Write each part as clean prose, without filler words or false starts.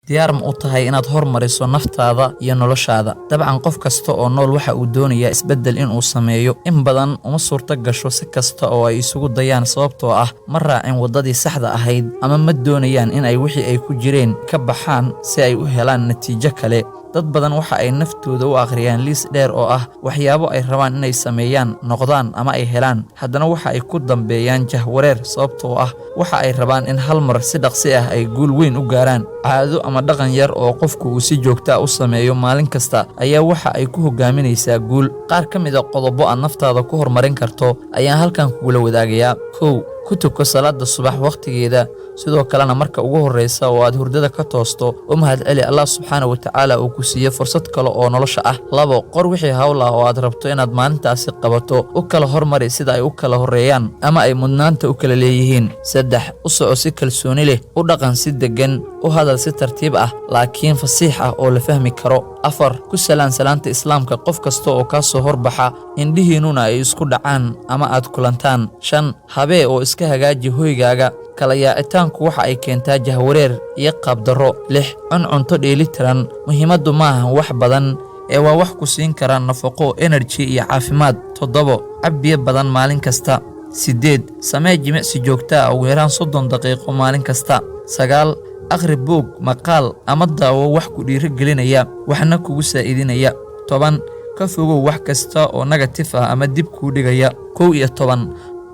Diyaar ma u tahay inaad hormariso naftaada iyo noloshaada? Dabcan, qof kasta oo nool waxa uu doonayaa isbeddel inuu sameeyo. In badan uma suurto gasho si kasta oo ay isugu dayaan, sababtoo ah ma raacin waddadii saxda ahayd ama ma doonayaan in ay wixii ay ku jireen ka baxaan si ay u helaan natiijo kale. Dad badan waxa ay naftooda u akhriyaan liis dheer oo ah waxyaabo ay rabaan inay sameeyaan, noqdaan ama ay helaan. Haddana waxa ay ku dambeeyaan jahwareer, sababtoo ah waxa ay rabaan in hal mar si dhaqsi ah ay guul weyn u gaaraan. Caado ama dhaqan yar oo qofku uu si joogta ah u sameeyo maalin kasta ayaa waxa ay ku hogaaminaysaa guul. Qaar ka mid ah qodobo aad naftaada ku horumarin karto ayaan halkan kugula wadaagayaa. 1, ku tuko salaada subax wakhtigeeda. Sidoo kalena, marka ugu horreysa oo aad hurdada ka toosto, u mahadceli Allah subxaana wa tacaala uu ku siiyo fursad kale oo nolosha ah. 2, qor wixii hawl ah oo aad rabto inaad maalintaasi qabato. U kala hormari sida ay u kala horreeyaan ama ay mudnaanta u kala leeyihiin. 3, u soco si kalsooni leh, u dhaqan si deggan, u hadal si tartiib ah laakiin fasiix ah oo la fahmi karo. 4, ku salaan salaanta Islaamka qof kasta oo kaa soo horbaxa, indhihiinnuna ay isku dhacaan ama aad kulantaan. 5, habee oo iska hagaaji hoygaaga. Kala yaacitaanku waxa ay keentaa jahwareer iyo qaabdarro. 6, cun cunto dheelitiran. Muhiimaddu maahan wax badan ee waa wax ku siin kara nafaqo, energy iyo caafimaad. 7, cab biyo badan maalin kasta. 8, samee jimicsi joogto ah, ugu yaraan 30 daqiiqo maalin kasta. 9, akhri buug, maqaal ama daawo wax ku dhiirigelinaya, waxna kugu saa'idinaya. 10, ka fogow wax kasta oo negative ah ama dib kuu dhigaya. 11,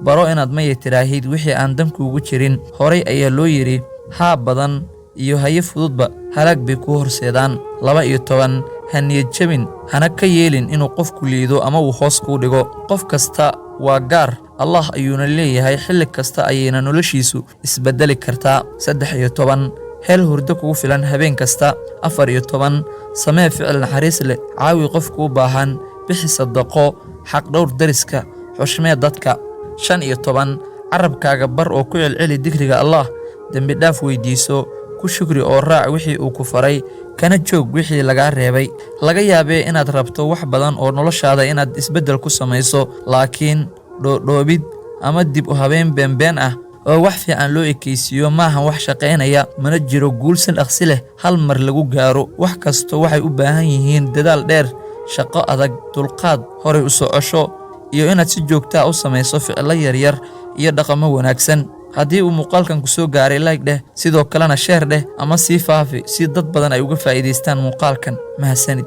baro inaad maya tiraahid wixii aan dan kuugu jirin. Horay ayaa loo yidhi, haa badan iyo haye fududba halaag bay kuu horseedaan. 12, ha niyad jabin, hana ka yeelin inuu qofku liido ama uu hoos kuu dhigo. Qof kasta waa gaar, Allah ayuuna leeyahay, xilli kasta ayayna noloshiisu isbeddeli kartaa. 13, hel hurdo kugu filan habeen kasta. 14, samee ficil naxariis leh, caawi qof kuu baahan, bixi sadaqo, xaq dhowr deriska, xushmee dadka. 15, carabkaaga bar oo ku celceli dikriga Allah, dembi dhaaf weydiiso, ku shukri oo raac wixii uu ku faray, kana joog wixii lagaa reebay. Laga yaabee inaad rabto wax badan oo noloshaada inaad isbeddel ku samayso, laakiin dhoodhoobid ama dib u habeyn beenbeen ah oo wax fiican loo ekaysiiyo maahan wax shaqaynaya. Mana jiro guul si dhaqsi leh hal mar lagu gaaro. Wax kasto waxay u baahan yihiin dadaal dheer, shaqo adag, dulqaad, horay u socosho iyo inaad si joogta ah u samayso ficillo yaryar iyo dhaqamo wanaagsan. Haddii uu muuqaalkan ku soo gaaray, like dheh, sidoo kalena share dheh ama sii faafi si dad badan ay uga faa'iidaystaan muuqaalkan. Mahadsanid.